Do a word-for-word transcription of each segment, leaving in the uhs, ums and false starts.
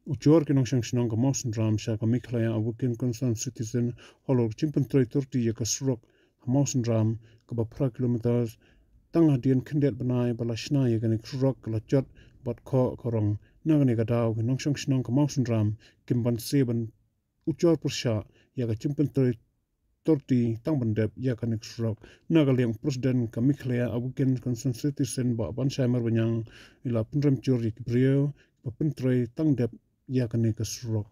ujor ki nongshong shnong ka Mawsynram sha ka Meghalaya Awaken Concerned Citizen halor ka jingpyntrei authority ïa ka surok ha Mawsynram kaba phra kilometer, tang hadien khyndiat bnai ba la shna ïa kane ka surok, ka la jot bad khoh ka rong. Na kane ka daw ki nongshong shnong ka Mawsynram kim banse ban ujor pyrshah ïa ka jingpyntrei authority tang ban dep ïa kane ka surok. Na ka liang u President ka Meghalaya Awaken Concerned Citizen Bah Banshai Marbaniang, i la pynrem jur ïa ki briew ba pyntrei tang dep ïa kane ka surok.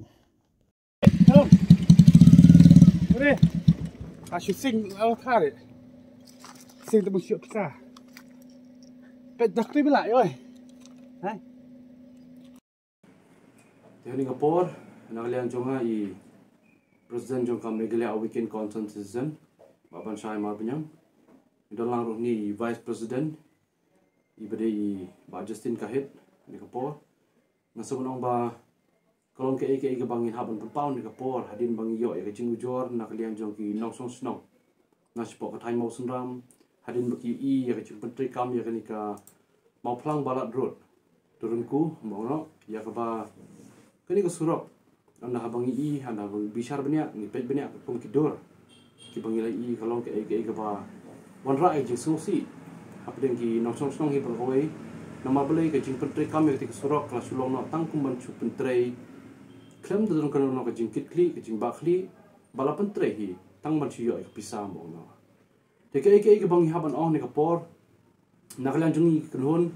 Ore, a shu sing al thare. Sing te bu shu psa. Pet dak tu bila, oi. Hai. Te ha kane ka por, na ka liang jong nga i President jong ka Meghalaya Awaken Concerned Citizen, Bah Banshai Marbaniang. Ngi don lang ruh ni i Vice President, i ba dei i Bah Justin Kahit, ha kane ka por. Nga sngewbha ong ba ka long kaei kaei kaba ngin hap ban pynpaw ha kane ka por, hadien ba ngi ïoh ïa ka jingujor na ka liang jong ki nongshong shnong na shapoh ka thaiñ Mawsynram, hadien ba ki ïohi ïa ka jingpyntreikam ïa kane ka Mawphlang Balat Road. Durun ku, mo no, ïa kaba kane ka surok. Ynda haba ngi ïohi, ynda haba ngi bishar bniah, ngi peit bniah katkum ki dur kiba ngi la ïohi, ka long kaei kaei kaba wanrah ïa ka jingsngewsih hapdeng ki nongshong shnong hi baroh kawei. Namar balei ka jingpyntreikam ïa kata ka surok ka la shu long noh tang kum ban shu pyntrei, khlem da don kano kano ka jingkitkhlieh, ka jingbahkhlieh, ba la pyntrei hi tang ban shu ïoh ïa ka pisa, mo no. Te kaei kaei kaba ngi hap ban ong ha kane ka por, na ka liang jong ngi ki kynhun,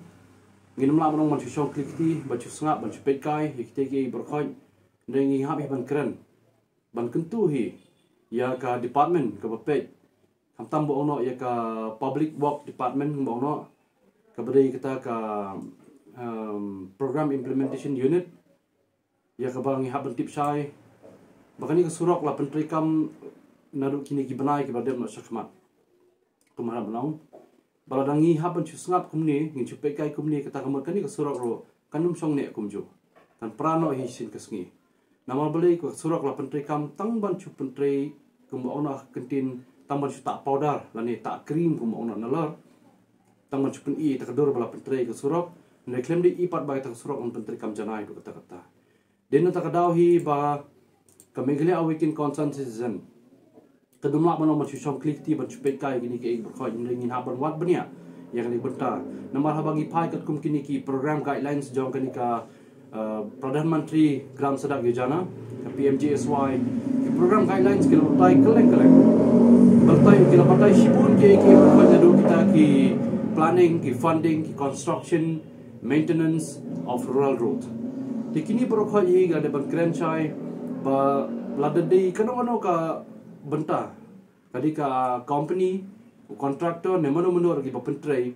ngim lah ban ong ban shu shong khlieh kti, ban shu sngap, ban shu peit kai ïa kitei kiei baroh khoit. Hynrei ngi hap hi ban kren, ban kyntu hi ïa ka department kaba peit, khamtam ba ong noh ïa ka Public Work Department, ba ong noh, kaba dei kata ka, um, Program Implementation Unit, ïa kaba ngi hap ban tip shai ba kane ka surok la pyntrei kam naduh kine ki bnai kiba dep noh shakhmat. Kumba hap ban ong, ba lada ngi hap ban shu sngap kumne, ngin shu peit kai kumne, kata ka mut kane ka surok ruh kan ym shong neh kumjuh, kan pra noh hi shisien ka sngi. Namar balei ka surok la pyntrei kam tang ban shu pyntrei, kumba ong noh ha ka ktien, tang ban shu tah powder lane tah cream, kumba ong noh nalor, tang ban shu pyni ïa kata ka dur ba la pyntrei ka surok. Hynrei khlem da ïohi pat ba kata ka surok yn pyntrei kam janai ruh katta katta. Dei na kata ka daw hi ba ka Meghalaya Awaken Concerned Citizen kan ym lah ban ong ban shu shong khlieh kti, ban shu peit kai ïa kine kiei baroh khoit, hynrei ngin hap ban wad bniah ïa kane ka bynta. Namar haba ngi phai katkum kine ki program guidelines jong kane ka, uh, Pradhan Mantri Gram Sadak Yojana, ka P M G S Y, ki program guidelines ki la batai kylleng kylleng. Batai, ki la batai shibun kiei kiei baroh khoit naduh kita ki planning, ki funding, ki construction, maintenance of rural road. Te kine baroh khoit hi ka dei ban kren shai ba lada dei kano kano ka bynta, ka dei ka company, u contractor ne mano mano ruh kiba pyntrei,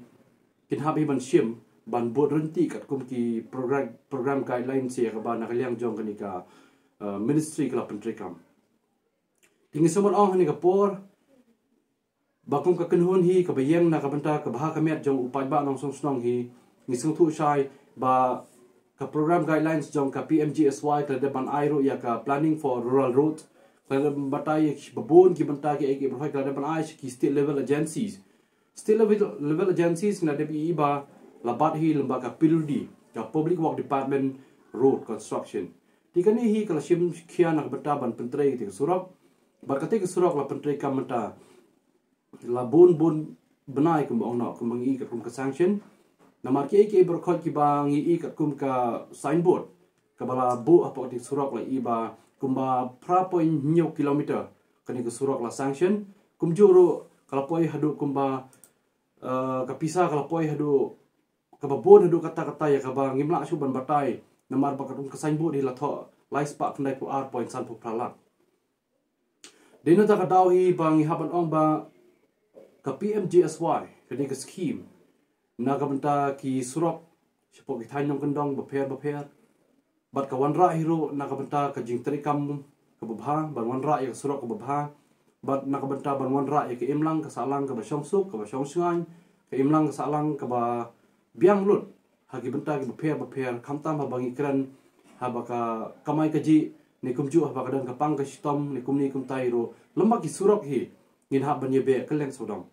kin hap hi ban shim, ban bud ryntih katkum ki program, program guidelines ïa kaba na ka liang jong kane ka, uh, ministry ka la pyntrei kam. Te ngi sngewbha ong ha kane ka por ba kum ka kynhun hi kaba ïeng na ka bynta ka bha ka miat jong u paidbah nongshong shnong hi, ngi sngewthuh shai ba ka program guidelines jong ka P M G S Y ka la dep ban ai ruh ïa ka planning for rural road, ka la dep ban batai ïa ki babun ki bynta kiei kiei baroh khoit, ka la dep ban ai sha ki state level agencies. State level, level agencies ngi la dep ïohi ba la bat hi lyngba ka P W D, ka Public Work Department Road Construction. Te kane hi ka la shim khia na ka bynta ban pyntrei kata ka surok. Bad kata ka surok la pyntrei kam mynta la bun bun bnai, kumba ong noh, kumba ngi ïohi katkum ka sanction. Namar kiei kiei baroh khoit kiba ngi ïohi katkum ka signboard kaba la buh hapoh kata ka surok, la ïohi ba kumba phra point hynñiew kilometer kane ka surok la sanction. Kumjuh ruh ka la poi haduh kumba, uh, ka pisa ka la poi haduh kaba bun haduh katta katta ïa kaba ngim lah shuh ban batai. Namar ba katkum ka signboard hi la thoh lai spah khyndai phew ar point san phew phra lak. Dei na kata ka daw hi ba ngi hap ban ong ba ka P M G S Y ka dei ka scheme na ka bynta ki surok shapoh ki thaiñ nongkyndong bapher bapher. Bad ka wanrah hi ruh na ka bynta ka jingtrei kam kaba bha, ban wanrah ïa ka surok kaba bha. Bad na ka bynta ban wanrah ïa ka imlang ka sahlang kaba shong suk, kaba shong shngaiñ, ka imlang ka sahlang kaba biang lut ha ki bynta kiba pher bapher, khamtam haba ngi kren haba ka kamai kajih, ne kumjuh haba ka don ka pang ka shitom, ne kumne kumtai ruh. Lem bad ki surok hi ngin hap ban ïabeh kylleng sawdong.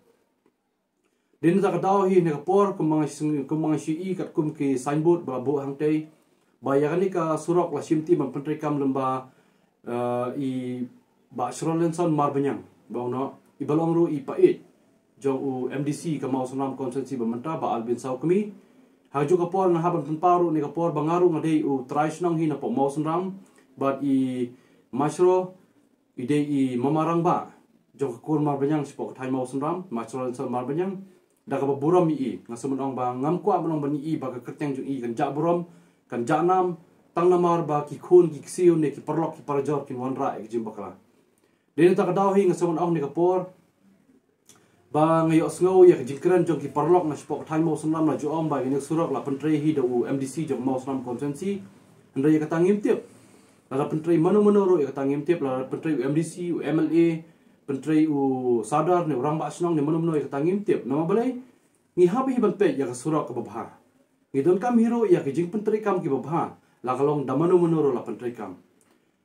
Dei na kata ka daw hi ha kane ka por, kumba nga shu, kumba nga shu ïohi katkum ki signboard ba la buh hangtei, ba ïa kane ka surok la shim ti ban pyntreikam lem bad, eh, i Bah Shrolynson Marbaniang, ba u nong, i ba long ruh i paid jong u M D C ka Mawsynram constituency ba mynta, Bah Alvin Sawkmie. Ha kajuh ka por nga hap ban pynpaw ruh ne ka por ba nga ruh nga dei u trai shnong hi na pok Mawsynram, bad i Mashro i dei i mama rangbah jong ka kur Marbaniang shapoh ka thaiñ Mawsynram, Mashro Lensor Marbaniang. Da kaba burom ïa i, nga sngewbha ban ong ba ngam kwah ban ong ban ïa i ba ka kyrteng jong i kan jah burom, kan jah nam, tang namar ba ki khun ki ksiew ne ki paralok ki parajor kin wanrah ïa ka jingbakla. Dei na kata ka daw hi nga sngewbha ban ong ne ka por ba nga ïohsngew ïa ka jingkren jong ki paralok na shapoh ka thaiñ Mawsynram la ju ong ba ïa kane ka surok la pyntrei hi da u M D C jong Mawsynram constituency. Hynrei ïa kata ngim tip. Lada pyntrei mano mano ruh ïa kata ngim tip, lada pyntrei u M D C, u M L A, pyntrei u sardar ne u rangbah shnong ne mano mano ïa kata ngim tip. Namar balei? Ngi hap hi ban peit ïa ka surok kaba bha. Ngi donkam hi ruh ïa ka jingpyntreikam kiba bha, la ka long da mano mano ruh la pyntreikam.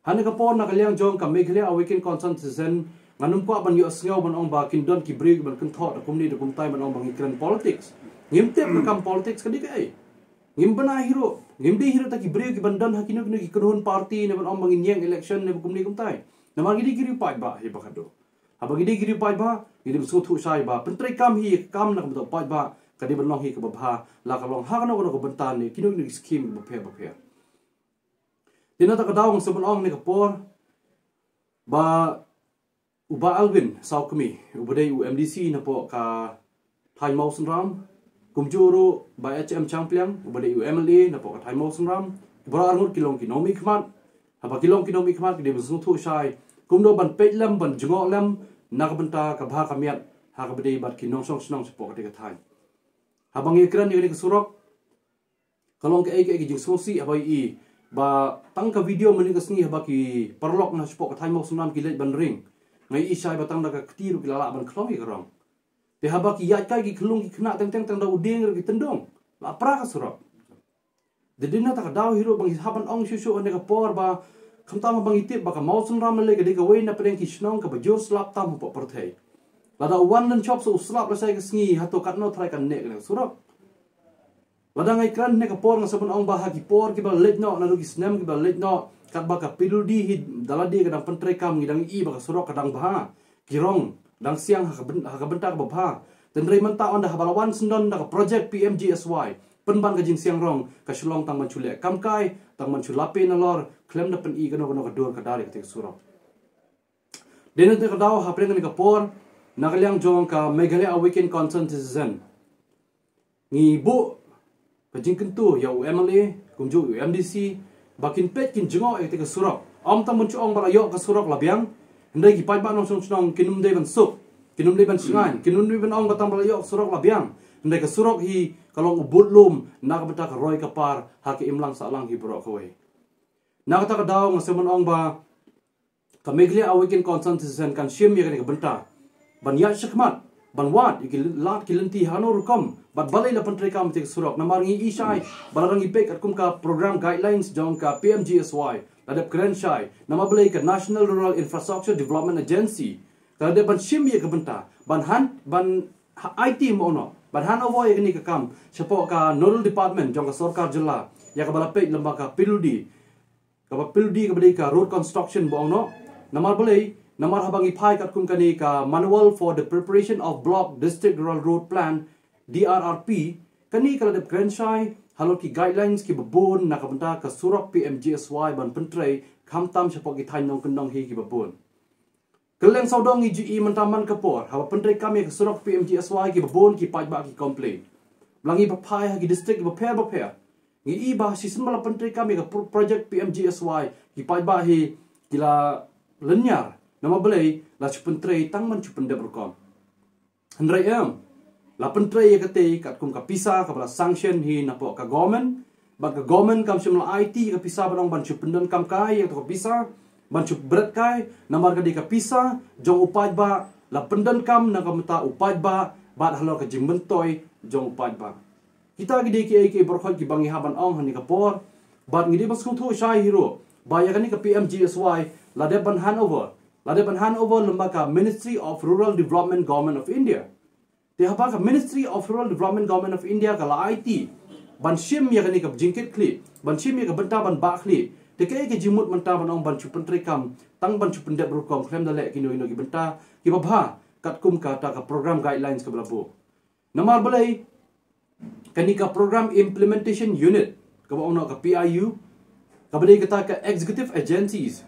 Ha kane ka por na ka liang jong ka Meghalaya Awaken Concerned Citizen, ngan ym kwah ban ïohsngew ban ong ba kin don ki briew kiban kynthoh da kumne da kumtai ban ong ba ngi kren politics. Ngim tip ka kam politics ka dei kaei. Ngim bna hi ruh, ngim dei hi ruh ta ki briew kiban don ha kino kino ki kynhun party ne ban ong ba ngin ïeng election ne ba kumne kumtai. Namar ngi dei ki riew paidbah hi ba khadduh. Haba ngi dei ki riew paidbah, ngi dei ban sngewthuh shai ba pyntreikam hi ka kam na ka bynta u paidbah, ka dei ban long hi kaba bha, la ka long ha kano kano ka bynta ne kino kino ki skim bapher bapher. Te na kata ka daw nga sngewbha ban ong ne ka por ba u Bah Alvin Sawkmie, uba dei u M D C na poh ka thaiñ Mawsynram, kumjuh ruh Bah H M Shangpliang, uba dei u M L A na poh ka thaiñ Mawsynram, ki baroh arngut ki long ki nongmihkhmat. Haba ki long ki nongmihkhmat ki dei ban sngewthuh shai kumno ban peit lem, ban jngoh lem na ka bynta ka bha ka miat ha kaba dei bad ki nongshong shnong shapoh katei ka thaiñ. Haba ngi kren ïa kane ka surok, ka long kaei kaei ka jingsngewsih haba ïohi ba tang ka video mynne ka sngi haba ki paralok na shapoh ka thaiñ Mawsynram ki leit ban ring, nga ïohi shai ba tang da ka kti ruh ki la lah ban khlong ïa ka rong. Te haba ki ïaid kai ki khyllung ki khynnah teng teng tang da u dieng ruh ki tyndong, la pra ka surok. Te dei na kata ka daw hi ruh ba ngi hap ban ong shuh shuh ha kane ka por ba khamtam haba ngi tip ba ka Mawsynram lei ka dei kawei na pdeng ki shnong kaba jur slap tam hapoh pyrthei. Lada u wan lynshop sa u slap lashai ka sngi, hato katno tharai kan neh kane ka surok? Lada ngi kren ha kane ka por nga sngewbha ban ong ba ha ki por kiba la leit noh, naduh ki snem kiba la leit noh, katba ka P W D hi da lade ka dang pyntreikam, ngi dang ïohi ba ka surok ka dang bha, ki rong dang siang ha ka byn-, ha ka bynta kaba bha. Hynrei mynta ynda haba la wan syndon da ka project P M G S Y, pynban ka jingsiang rong, ka shu long tang ban shu leh kam kai, tang ban shu la pei nalor, khlem da pyni kano kano ka dur ka dar ïa katei ka surok. Dei na kata ka daw hapdeng kane ka por, na ka liang jong ka Meghalaya Awaken Concerned Citizen, ngi buh ka jingkyntu ïa u M L A, kumjuh u M D C, ba kin peit kin jngoh ïa katei ka surok. Ym tang ban shu ong ba la ïoh ka surok la biang, hynrei ki paidbah nongshong shnong kin ym dei ban suk, kin ym dei ban shngaiñ, kin ym dei ban ong ba tang ba la ïoh ka surok la biang, hynrei ka surok hi ka long u budlum na ka bynta ka roi ka par ha ka imlang sahlang hi baroh kawei. Na kata ka daw nga sngewbha ban ong ba ka Meghalaya Awaken Concerned Citizen kan shim ïa kane ka bynta ban ïaid shakhmat, ban wad ïa ki lad ki lynti ha kano rukom bad balei la pyntreikam ïa katei ka surok. Namar ngi ïohi shai ba lada ngi peit katkum ka program guidelines jong ka P M G S Y, la dep kren shai, namar balei ka National Rural Infrastructure Development Agency ka la dep ban shim ïa ka bynta ban han, ban ha-, aiti mo no, ban hand over ïa kane ka kam shapoh ka nodal department jong ka sorkar jylla, ïa kaba la peit lem bad ka P W D, kaba P W D kaba dei ka road construction ba ong noh. Namar balei? Namar haba ngi phai katkum kane ka Manual for the Preparation of Block District Rural Road Plan, D R R P, kane ka la dep kren shai halor ki guidelines kiba bun na ka bynta ka surok P M G S Y ban pyntrei, khamtam shapoh ki thaiñ nongkyndong hi kiba bun. Kylleng sawdong ngi ju ïohi mynta man ka por, haba pyntreikam ïa ka surok P M G S Y kiba bun ki paidbah ki complain. Ba la ngi phai ha ki district bapher bapher, ngi ïohi ba shisien ba la pyntreikam ïa ka pro-, project P M G S Y, ki paidbah hi ki la lynñiar. Namar balei? La shu pyntrei tang ban shu pyndep rukom. Hynrei em, la pyntrei ïa katei katkum ka pisa kaba la sanction hi napoh ka government, bad ka government kam shym la aiti ïa ka pisa ban ong ban shu pyndonkam kai ïa kato ka pisa, ban shu bret kai, namar ka dei ka pisa jong u paidbah, la pyndonkam na ka bynta u paidbah bad halor ka jingmyntoi jong u paidbah. Kita ki dei kiei kiei baroh kiba ngi hap ban ong ha kane ka por, bad ngi dei ban sngewthuh shai hi ruh ba ïa kane ka P M G S Y la dep ban hand over, la dep ban hand over lem bad ka Ministry of Rural Development, Government of India. Te haba ka Ministry of Rural Development, Government of India ka la aiti ban shim ïa kane ka jingkit khlieh, ban shim ïa ka bynta ban bah khlieh. Te kaei ka jingmut mynta ban ong ban shu pyntreikam, tang ban shu pyndep rukom khlem da leh kino kino ki bynta kiba bha katkum kata ka program guidelines kaba la buh. Namar balei, kane ka Program Implementation Unit, kaba ong noh ka P I U, kaba dei kata ka executive agencies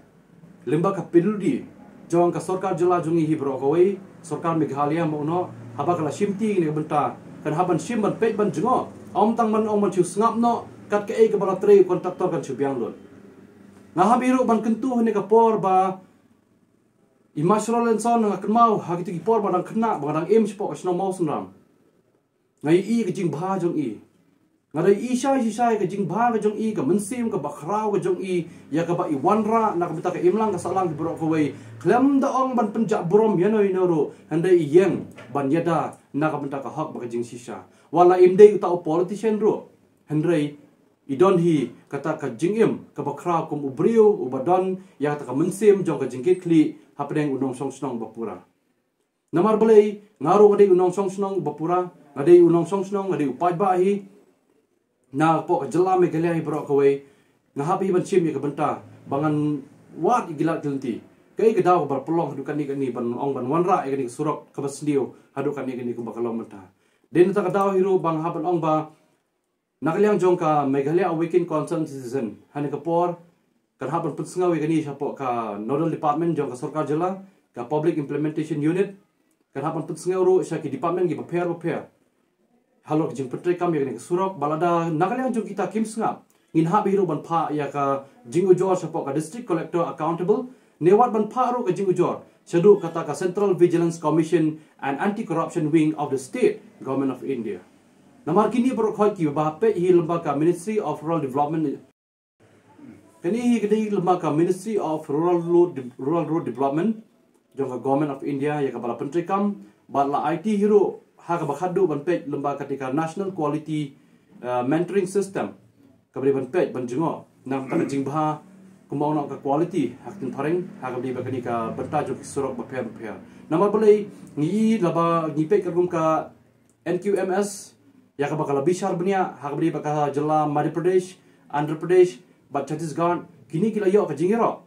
lyngba ka P W D jong ka sorkar jylla jong ngi hi baroh kawei, sorkar Meghalaya mo noh, haba ka la shimti kane ka bynta, kan hap ban shim ban peit ban jngoh. Ym tang ban ong ban shu sngap noh, kat kaei kaba la trei u kontraktor kan shu biang lut. Nga hap hi ruh ban kyntu ha kane ka por ba i Mashro Lenson, nga kynmaw ha kito ki por ba dang khynnah, ba nga dang im shapoh ka shnong Mawsynram. Nga ïohi ka jingbha jong i. Nga da ïohi shai shai shai ka jingbha ka jong i, ka mynsiem kaba khraw ka jong i, ïa kaba i wanrah na ka bynta ka imlang ka sahlang hi baroh kawei, khlem da ong ban pynjah burom ïano ïano ruh, hynrei i ïeng ban ïada na ka bynta ka hok bad ka jingshisha. Wat la im dei uta u politician ruh, hynrei i don hi kata ka jingim kaba khraw kum u briew uba don ïa kata ka mynsiem jong ka jingkit khlieh hapdeng u nongshong shnong ba pura. Namar balei, nga ruh nga dei u nongshong shnong ba pura, nga dei u nongshong shnong, nga dei u paidbah hi, napoh ka jylla Meghalaya hi baroh kawei. Nga hap hi ban shim ïa ka bynta ba ngan wad ïa ki lad ki lynti. Kaei ka daw kaba pynlong haduh katne katne ban ong ban wanrah ïa kane ka surok kaba sniew haduh katne katne kumba ka long mynta. Dei na kata ka daw hi ruh ba nga hap ban ong ba na ka liang jong ka Meghalaya Awaken Concerned Citizen, ha kane ka por kan hap ban pynsngew ïa kane shapoh ka nodal department jong ka sorkar jylla, ka Public Implementation Unit, kan hap ban pynsngew ruh sha ki department kiba pher ba pher halor ka jingpyntreikam ïa kane ka surok. Bad lada na ka liang jong kita kim sngap, ngin hap hi ruh ban phah ïa ka jingujor shapoh ka District Collector Accountable, ne wat ban phah ruh ka jingujor shaduh kata ka Central Vigilance Commission and Anti-Corruption Wing of the State Government of India. Namar kine baroh khoit kiba peit hi lyngba ka Ministry of Rural Development. Kane hi ka dei lyngba ka Ministry of Rural Road, Rural Road Development jong ka Government of India ïa kaba la pyntreikam, bad la aiti hi ruh ha kaba khadduh ban peit lyngba kata ka National Quality, uh, Mentoring System, kaba dei ban peit ban jngoh na ka bynta ka jingbha, kumba ong noh ka quality ha ka ktien phareng, ha kaba dei ba kane ka bynta jong ki surok bapher bapher. Namar balei, ngi i laba ngi peit katkum ka N Q M S, ïa kaba ka la bishar bniah ha kaba dei ba ka jylla Madhya Pradesh, Andhra Pradesh bad Chhattisgarh, kine ki la ïoh ka jingïaroh.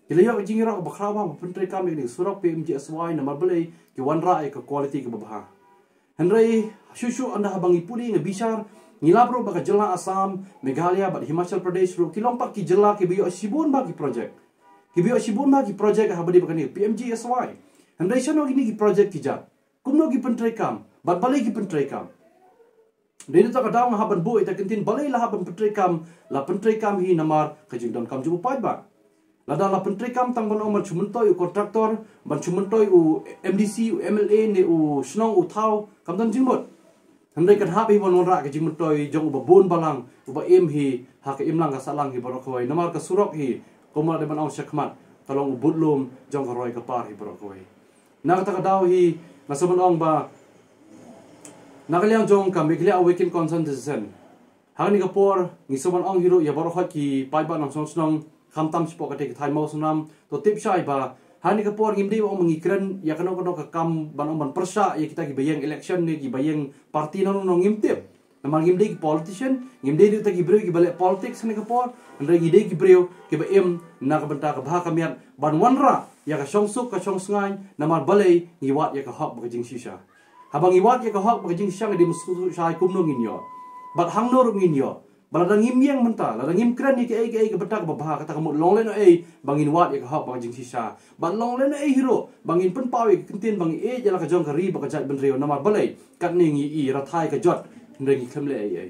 Ki la ïoh ka jingïaroh kaba khraw ba pyntreikam ïa kane ka surok P M G S Y. Namar balei? Ki wanrah ïa ka quality kaba bha. Hynrei shuh shuh ynda haba ngi pule ngi bishar, ngi lap ruh ba ka jylla Assam, Meghalaya bad Himachal Pradesh ruh ki long pat ki jylla kiba ïoh shibun bha ki project. Kiba ïoh shibun bha ki project haba dei ba kane ka P M G S Y. Hynrei shano kine ki project ki jat? Kumno ki pyntreikam? Bad balei ki pyntreikam? Dei na kata ka daw nga hap ban buh ïa ka ktien, balei la hap ban pyntreikam? La pyntreikam hi namar ka jingdonkam jong u paidbah. Lada la pyntreikam tang ban ong ban shu myntoi u kontraktor, ban shu myntoi u M D C, u M L A ne u shnong u thaw, kam don jingmut. Hynrei kan hap hi ban wanrah ka jingmyntoi jong uba bun balang, uba im hi ha ka imlang ka sahlang hi baroh kawei. Namar ka surok hi, kumba la dei ban ong shakhmat, ka long u budlum jong ka roi ka par hi baroh kawei. Na kata ka daw hi nga sngewbha ban ong ba na ka liang jong ka Meghalaya Awaken Concerned Citizen, ha kane ka por ngi sngewbha ban ong hi ruh ïa baroh khoit ki paidbah nongshong shnong, khamtam shapoh katei ka thaiñ Mawsynram, to tip shai ba ha kane ka por ngim dei ban ong ba ngi kren ïa kano kano ka kam ban ong ban pyrshah ïa kita kiba ïeng election ne kiba ïeng party, no no no, ngim tip. Namar ngim dei ki politician, ngim dei ruh kita ki briew kiba leh politics ha kane ka por, hynrei ngi dei ki briew kiba im na ka bynta ka bha ka miat ban wanrah ïa ka shongsuk ka shongsngain. Namar balei? Ngi wad ïa ka hok bad ka jingshisha. Haba ngi wad ïa ka hok bad ka jingshisha, ngi dei ban sngewthuh shai kumno ngin ïoh bad hangno ruh ngin ïoh. Bad lada ngim ïeng mynta, lada ngim kren ïa kaei kaei ka bynta kaba bha, kata ka mut long lehnohei ba ngin wad ïa ka hok bad ka jingshisha. Bad long lehnohei hi ruh ba ngin pynpaw ïa ka ktien ba ngi ïeit ïa la ka jong ka ri bad ka jaitbynriew. Namar balei? Katne ngi i rathai ka jot, hynrei ngi khlem leh ei ei.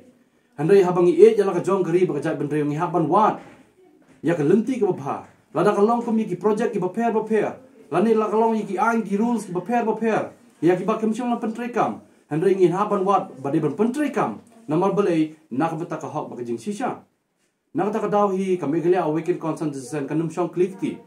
Hynrei haba ngi ïeit ïa la ka jong ka ri bad ka jaitbynriew, ngi hap ban wad ïa ka lynti kaba bha. Lada ka long kum ïa ki project kiba pher bapher, lane la ka long ïa ki aiñ ki rules kiba pher bapher ïa kiba kim shym la pyntreikam, hynrei ngi hap ban wad ba dei ban pyntreikam. Namar balei? Na ka bynta ka hok bad ka jingshisha. Na kata ka daw hi ka Meghalaya Awaken Concerned Citizen kan ym shong khlieh kti.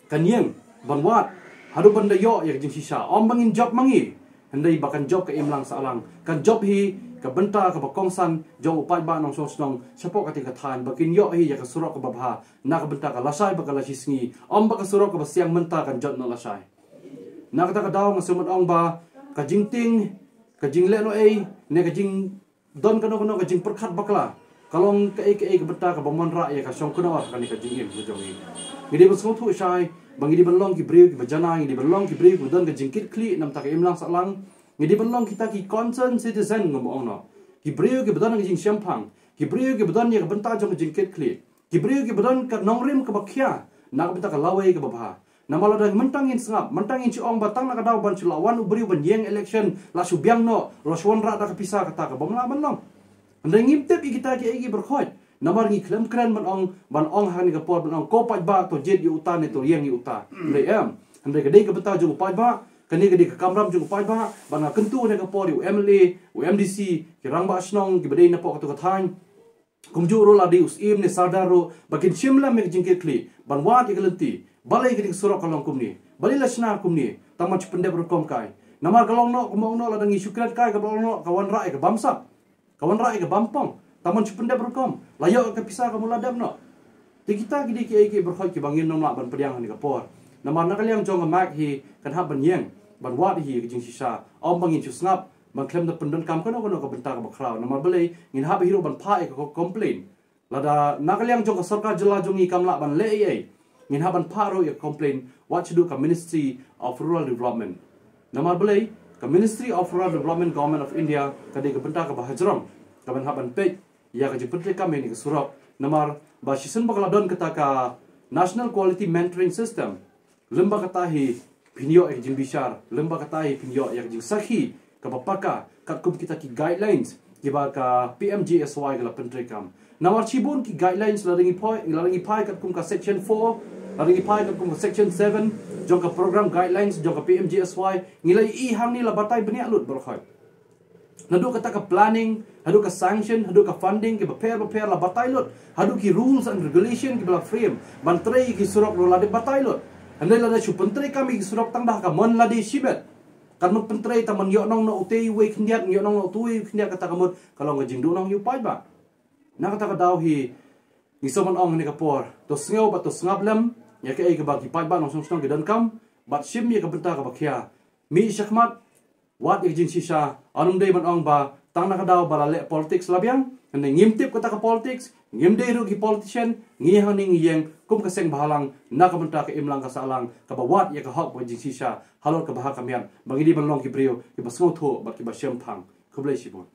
Kan ïeng ban wad haduh ban da ïoh ïa ka jingshisha. Ym ba ngin jop ma ngi, hynrei ba kan jop ka imlang sahlang, kan jop hi ka bynta kaba kongsan jong u paidbah nongshong shnong shapoh katei ka thaiñ, ba kin ïoh hi ïa ka surok kaba bha na ka bynta ka lashai bad ka lashisngi. Ym ba ka surok kaba siang mynta kan jot noh lashai. Na kata ka daw nga sngewbha ban ong ba ka jingtieng, ka jinglehnohei ne ka jing don kano kano ka jingpyrkhat bakla, ka long kaei kaei ka bynta kaba wanrah ïa ka shongknor ha kane ka jingim ka jong ngi. Ngi dei ban sngewthuh shai ba ngi dei ban long ki briew kiba janai, ngi dei ban long ki briew kiba don ka jingkitkhlieh namar ka imlang sahlang. Ngi dei ban long kita ki concerned citizen, ngam ong noh, ki briew kiba don ka jingshemphang, ki briew kiba don ïa ka bynta jong ka jingkitkhlieh, ki briew kiba don ka nongrim kaba khia na ka bynta ka lawei kaba bha. Namar lada mynta ngin sngap, mynta ngin shu ong ba tang na ka daw ban shu la wan u briew ban ïeng election la shu biang noh, la shu wanrah da ka pisa, kata kaba ym lah ban long. Hynrei ngim tip ïa kita kiei kiei baroh khoit. Namar ngi khlem kren ban ong, ban ong ha kane ka por ban ong ko paidbah to jied ïa uta ne to ïeng ïa uta. Hynrei em, hynrei ka dei ka bynta jong u paidbah, kane ka dei ka kamram jong u paidbah, ban nga kyntu ha kane ka por ïa u M L A, u M D C, ki rangbah shnong kiba dei napoh kato ka thaiñ, kumjuh ruh lada dei u Syiem ne Sordar ruh, ba kin shim lem ïa ka jingkitkhlieh ban wad ïa ka lynti. Balei kane ka surok ka long kumne, balei la shna kumne, tang ban shu pyndep rukom kai. Namar ka long noh, kumba ong noh, lada ngi shu kren kai, kaba long noh ka wanrah ïa ka bamsap, ka wanrah ïa ka bampong, tang ban shu pyndep rukom, la ïoh ka pisa ka mut la dep noh. Te kita ki dei kiei kiei baroh khoit kiba ngin nym lah ban pdiang ha kane ka por. Namar na ka liang jong ka mic hi kan hap ban ïeng ban wad hi ka jingshisha, ym ba ngin shu sngap ban khlem da pyndonkam kano kano ka bynta kaba khraw. Namar balei? Ngin hap hi ruh ban phah ïa ka complain. Lada na ka liang jong ka sorkar jylla jong ngi kam lah ban leh ei ei, ngin hap ban phah ruh ïa ka complain wat shaduh ka Ministry of Rural Development. Namar balei? Ka Ministry of Rural Development, Government of India, ka dei ka bynta kaba hajrong kaban hap ban peit ïa ka jingpyntreikam ïa kane ka surok. Namar ba shisien ba ka la don kata ka National Quality Monitoring System, lymda kata hi phin ïoh ïa ka jingbishar, lymda kata hi phin ïoh ïa ka jingsakhi kaba paka katkum kita ki guidelines kiba ka P M G S Y ka la pyntreikam. Namar shibun ki guidelines lada ngi phai, lada ngi phai katkum ka section four, lada ngi phai katkum ka section seven jong ka program guidelines jong ka P M G S Y, ngi la ïohi hangne la batai bniah lut baroh khoit. Naduh kata ka planning haduh ka sanction haduh ka funding kiba pher ba pher la batai lut, haduh ki rules and regulation kiba la frame ban trei ïa ki surok ruh la dep batai lut. Hynrei lada shu pyntreikam ïa ki surok tang da ha ka mon lade shimet, kan mut pyntrei tang ban ïoh nong noh utei uwei khyndiat, ïoh nong noh utei uwei khyndiat, kata ka mut ka long ka jingduhnong ïa u paidbah. Na kata ka daw hi ngi sngewbha ban ong ha kane ka por, to sngew bad to sngap lem ïa kaei kaba ki paidbah nongshong shnong ki donkam bad shim ïa ka bynta kaba khia. Mih shakhmat, wad ïa ka jingshisha. Ym dei ban ong ba tang na ka daw ba la leh politics la biang. Hynrei ngim tip kata ka politics, ngim dei ruh ki politician, ngi hangne ngi ïeng kum ka seng bhalang na ka bynta ka imlang ka sahlang kaba wad ïa ka hok bad ka jingshisha halor kaba ha khmat, ba ngi dei ban long ki briew kiba sngewthuh bad kiba shemphang. Khublei shibun.